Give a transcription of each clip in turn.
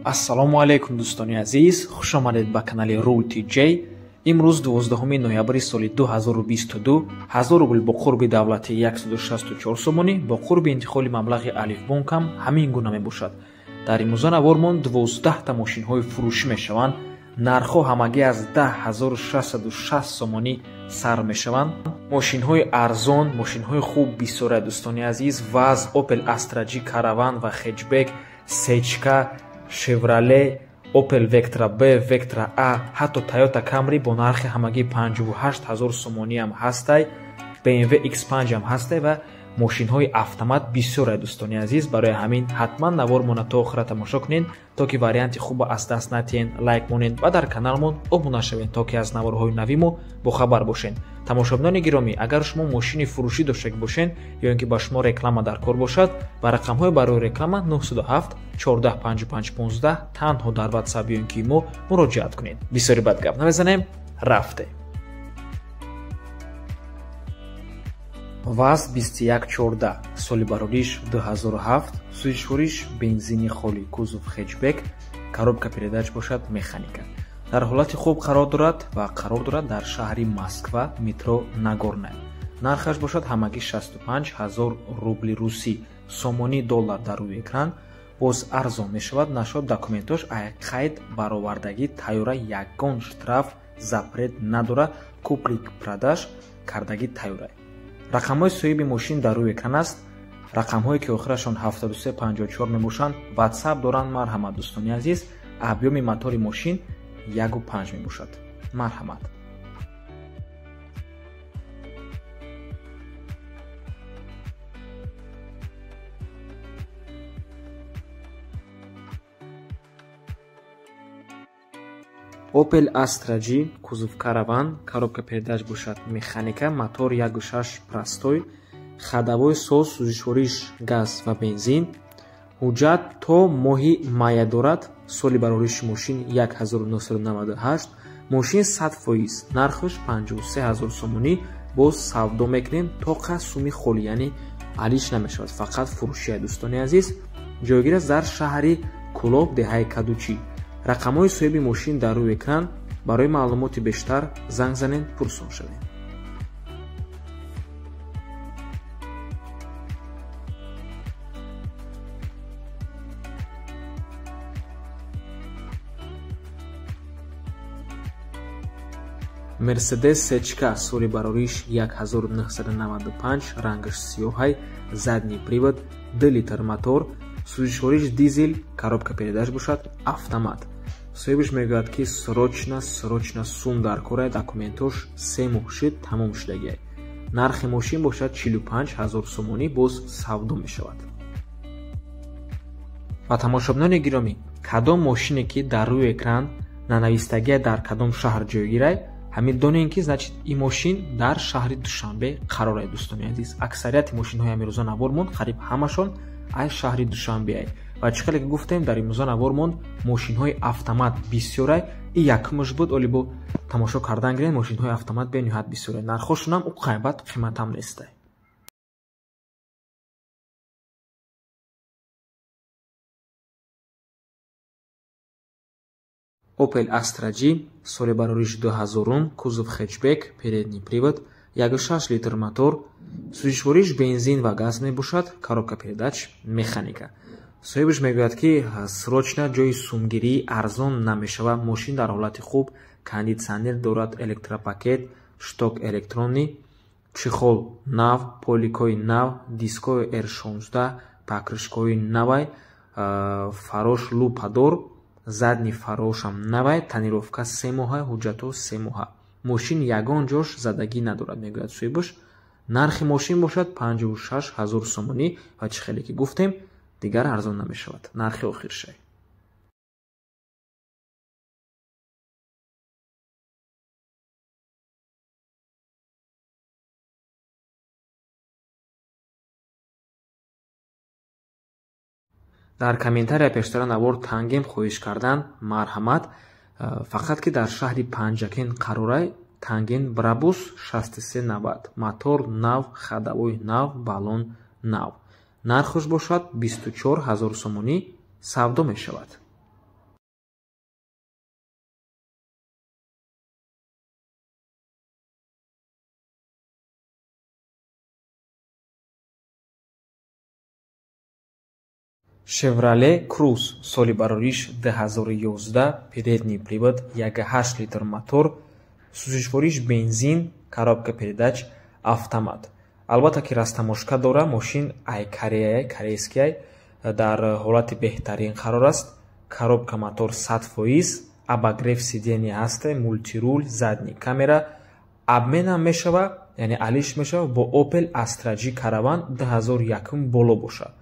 Ассалому алайкум, дӯстони азиз, хуш омадед ба канали Rul TJ. Имрӯз 12 ноябри соли 2022, 1000 рубл бо қурби давлатӣ 164 сомонӣ, бо қурби интиқоли маблағи Алифбонк ҳам ҳамин гуна мебошад. Дар имрӯза навормон 12 та мошинҳои фурӯшӣ мешаванд. Нархҳо ҳамагӣ аз 10660 сомонӣ сар мешаванд. Мошинҳои арзон, мошинҳои хуб бисёра, дӯстони азиз. ВАЗ, Opel Astra G, Caravan ва хэтчбек, Сечка, Chevrolet, Opel Vectra B, Vectra A, ҳатто Toyota Camry бо нархи ҳамагӣ 58000 сомонӣ ҳам ҳастай, BMW X5 ҳам ҳастай ва мошинҳои автомат бисёра, дӯстони азиз. Барои ҳамин ҳатман навормона то охира тамошо кунед, то ки варианти хуба аз даст натиҳен. Лайк монед ва дар каналмон обуна шавед, то ки аз наворҳои нави мо бохабар бошед. Тамошобинони гиромӣ, агар шумо мошини фурӯшӣ доштагӣ бошед ё ин ки ба шумо реклама дар кор бошад, ба рақамҳои барои реклама 907 14 55 15 танҳо дар WhatsApp ё ин ки мо муроҷиат кунед. Бисёри бад гап намезанем, рафте. ВАЗ 2114, соли барориш 2007, сӯзишвориш бензини холӣ, кузов хэтчбек, коробка передач бошад механика. Дар ҳолати хуб қарор дорад ва қарор дорад дар шаҳри Москва, метро Нагорная. Нархаш бошад ҳамагӣ 65000 рубли русӣ, сомонӣ доллар дар рӯи экран. Боз арзон мешавад, нашод документош ай қайд баровардагӣ тайёра, ягон штраф запрет надора, купли продаж кардагӣ тайёра. Рақамҳои соҳиби мошин дар рӯи экран аст. Рақамҳое ки охирашон 7354 мебошанд, WhatsApp доранд. Марҳамат, дӯстони азиз. Объёми мотори мошин 1.5 мебошад. Марҳамат. Opel Astra G, кузов Caravan, коробка передач бошад механика, мотор 1.6 простой, ходовой соз, сӯзишвориш газ ва бензин. Ҳуҷҷат то моҳи мая дорад. Соли барориши мошин 1998, мошин 100%, нархаш 53000 сомонӣ. Боз савдо мекунем тоқа суми холӣ, яъне алиш намешавад, фақат фурӯшия, дӯстони азиз. Ҷойгир аст дар шаҳри Кулоб, деҳаи Кадучӣ. Рақамҳои соҳиби мошин дар рӯи экран. Барои маълумоти бештар занг занед, пурсон шавед. Мерседес Сечка, соли барориш 1995, рангаш сиёҳай, задний привод, 2 литр мотор, сӯзишвориш дизел, коробка передач бошад автомат. Соҳибаш мегӯяд, ки срочно срочно сум дар кора, документош 3 моҳ шуд тамом шудагиай. Нархи мошин бошад 45000 сомонӣ, боз савдо мешавад. Ва тамошобинони гиромӣ, кадом мошине ки дар рӯи экран нанавистагия дар кадом шаҳр ҷойгирай, ҳамин донем ки значит ин мошин дар шаҳри Душанбе қарор ай, дӯстони азиз. Аксарияти мошинҳои амирӯза навормон қариб ҳамашон ай шаҳри Душанбе ай. Ва чӣ хеле ки гуфтем, дар имрӯза навормон мошинҳои автомат бисёрай. И якумаш буд, оли бо тамошо кардан гирем, мошинҳои автомат бениҳоят бисёрай. Нархҳошонам ӯ қайбат қиматам нестай. Opel Astra G, соли барориш 2000, кузов хэтчбек, передний привод, 1.6 литр мотор, сӯзишвориш бензин ва газ мебошад, коробка передач механика. Соҳибаш мегӯяд, ки срочно ҷои сумгирӣ арзон намешавад, мошин дар ҳолати хуб, кондитсионер дорад, электропакет, шток электронӣ, чехол нав, поликои нав, дискои R16, покрышкои навай, фарош лупадор, задний фарошам навай, тонировка 3 моҳа, ҳуҷҷатҳо 3 моҳа. Мошин ягон ҷош задагӣ надорад, мегӯяд соҳибаш. Нархи мошин бошад 56000 сомонӣ ва чӣ хеле ки гуфтем, дигар арзон намешавад. Нархи охиршай. Дар комментария пештара навор тангем хоҳиш кардан, марҳамат. Фақат ки дар шаҳри Панҷакент қарорай, танген Брабус 6390, мотор нав, ходовой нав, баллон нав. Нархаш бошад 24000 сомонӣ, савдо мешавад. Chevrolet Cruze соли барориш 2011, передний привод, 1,8 литр мотор, сӯзишвориш бензин, коробка передач автомат. Албатта ки растаможка дора, мошин ай Кореяй, корейскияй, дар ҳолати беҳтарин қарор аст. Коробка мотор 100%, обогрев сиденья ҳаста, мультируль, задний камера, обменам мешава, яъне алиш мешава бо Opel Astra G Caravan 2001 боло бошад.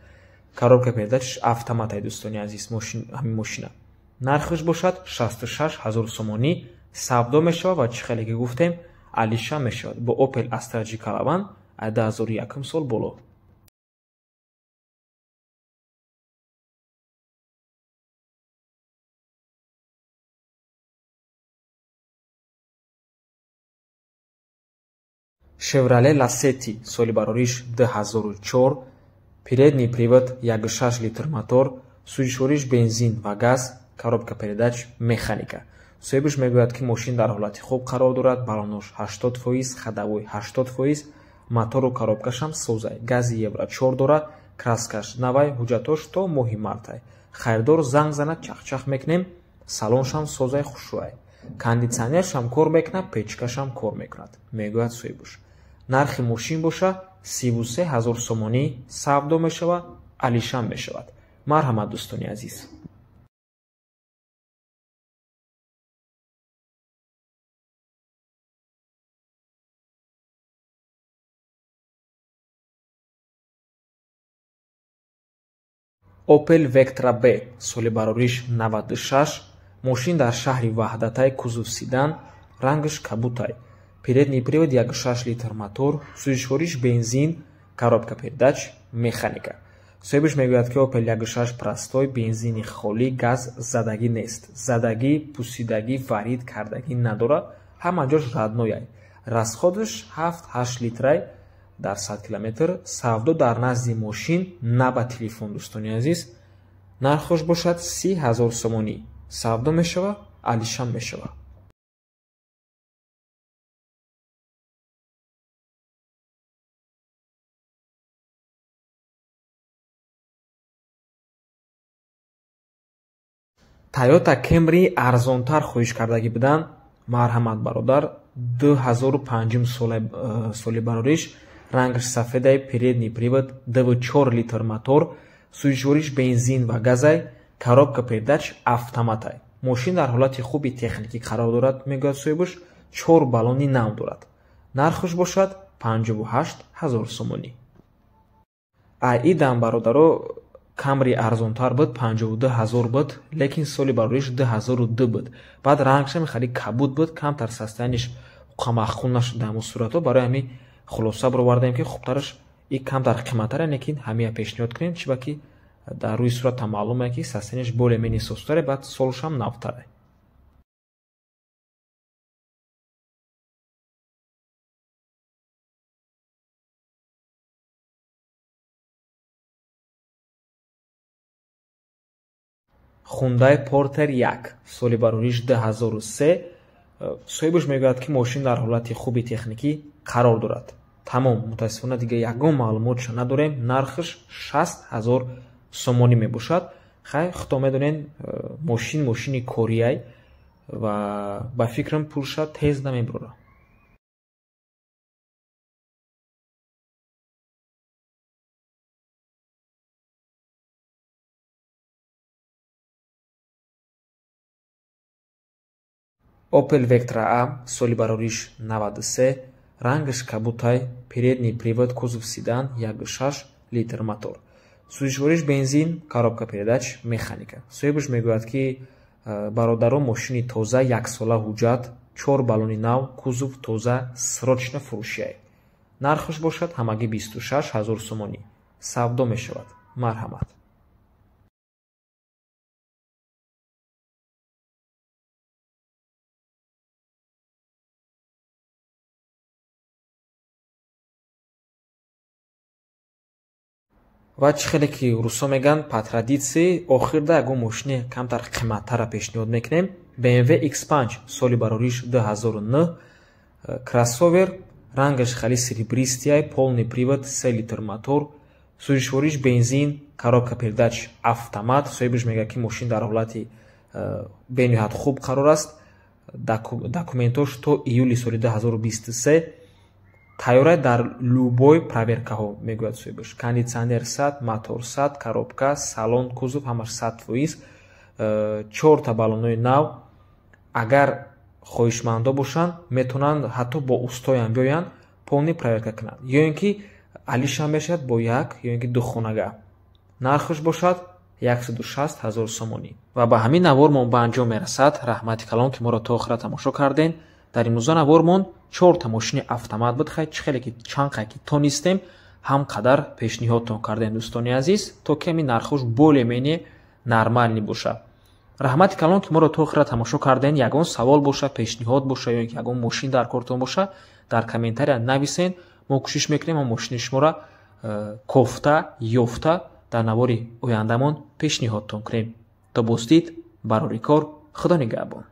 Коробка передачаш автоматай, дӯстони азиз, ҳамин мошина. Нархаш бошад 66 ҳазор сомонӣ, савдо мешавад ва чӣ хеле ки гуфтем, алиша мешавад бо Opel Astra G Caravan 2001 сол боло. Chevrolet Lacetti соли барориш 2004, передний привод, 1,6 литр мотор, сӯзишвориш бензин ва газ, коробка передач механика. Соҳибаш мегӯяд, ки мошин дар ҳолати хуб қарор дорад, баллонош 80%, ходовой 80%, мотору коробкашам созай, гази евро 4 дорад, краскаш навай, ҳуҷҷатош то моҳи мартай. Харидор занг занад, чахчах мекунем, салоншам созай, хушрӯай. Кондитсионершам кор мекунад, печкашам кор мекунад, мегӯяд соҳибаш. Нархи мошин боша 33 ҳазор сомонӣ, савдо мешавад, алишам мешавад. Марҳамат, дӯстони азиз. Opel Vectra B соли барориш 96, мошин дар шаҳри Ваҳдатай, кузов седан, рангаш кабутай. Передний привод, 1,6 литр мотор, сӯзишвориш бензин, коробка передач механика. Соҳибаш мегӯяд, ки Opel 1,6 простой, бензини холӣ, газ задагӣ нест. Задагӣ, пусидагӣ, варид кардагӣ надорад, ҳама ҷош роднояй. Расходаш 7-8 литрай дар 100 километр. Савдо дар назди мошин, на ба телефон, дӯстони азиз. Нархош бошад 30 ҳазор сомонӣ. Савдо мешавад, алишам мешавад. Toyota Camry арзонтар хоҳиш кардагӣ буданд. Марҳамат, бародар, 2005 соли барориш, рангаш сафедай, передний привод, 2,4 литр мотор, сӯзишвориш бензин ва газай, коробка передач автоматай. Мошин дар ҳолати хуби техникӣ қарор дорад, мегӯяд соҳибаш, 4 баллони нав дорад. Нархаш бошад 58 ҳазор сомонӣ. Айдам бародаро, Camry арзонтар буд, 52 ҳазор буд, лекин соли барориш 2002 буд. Баъд рангшам хеле кабуд буд, камтар состояниш қамахун нашуд дар ҳамон суратҳо. Барои ҳамин хулоса баровардем, ки хубтараш и камтар қиматтаре, лекин ҳамия пешниҳод кунем, чиба ки дар рӯи сурат ҳам маълум е, ки состояниш более-менее созтаре, баъд солшам навтаре. Hyundai Porter 1 соли барориш 2003, соҳибаш мегӯяд, ки мошин дар ҳолати хуби техникӣ қарор дорад. Тамом, мутаассифона дига ягон маълумотша надорем. Нархаш 60 ҳазор сомонӣ мебошад. Хай, худто медонед, мошин мошини корияй ва ба фикрам пулша тез намебурад. Opel Vectra A соли барориш 93, рангаш кабутай, передний привод, кузов седан, 1,6 литр мотор. Сӯзишвориш бензин, коробка передач механика. Соҳибаш мегӯяд, ки бародаро, мошини тоза, яксола ҳуҷҷат, 4 баллони нав, кузов тоза, срочно фурӯшияй. Нархаш бошад ҳамагӣ 26 ҳазор сомонӣ. Савдо мешавад. Марҳамат. Ва чӣ хеле ки русо мегӯянд, по традитсии охирда ягон мошини камтар қиматтарро пешниҳод мекунем. BMW X5 соли барориш 2009, кроссовер, рангаш хеле серебристияй, полный привод, 3 литр мотор, Сӯзишвориш бензин, коробка передач автомат. Соҳибаш мегӯяд, ки мошин дар ҳолати бениҳоят хуб қарор аст. Документош то июли соли 2023 тайёра, дар любой проверкаҳо, мегӯяд соҳибаш. Кондитсионер 100, мотор 100, коробка, салон, кузов ҳамаш 100%. Чорта баллонҳои нав. Агар хоҳишмандо бошанд, метавонанд ҳатто бо устоям биёянд, полный проверка кунанд, ё ин ки алишам мешавад бо як ё ин ки ду хонага. Нархаш бошад 160 ҳазор сомонӣ. Ва ба ҳамин навормон ба анҷом мерасад. Раҳмати калон, ки моро то охира тамошо кардем. Дар имрӯза навормон чорта мошини автомат буд. Хай, чӣ хеле ки чанд қай ки тонистем, ҳам қадар пешниҳодтон кардем, дӯстони азиз, то ками нархош более-менее нормальный бошад. Раҳмати калон, ки моро то охира тамошо кардем. Ягон савол боша, пешниҳод боша ё ин ки ягон мошин дар кортон боша, дар комментария нависен. Мо кӯшиш мекунем, мо мошини шуморо кофта ёфта, дар навори ояндамон пешниҳодтон кунем. То боздид, барори кор, Худо нигаҳбон.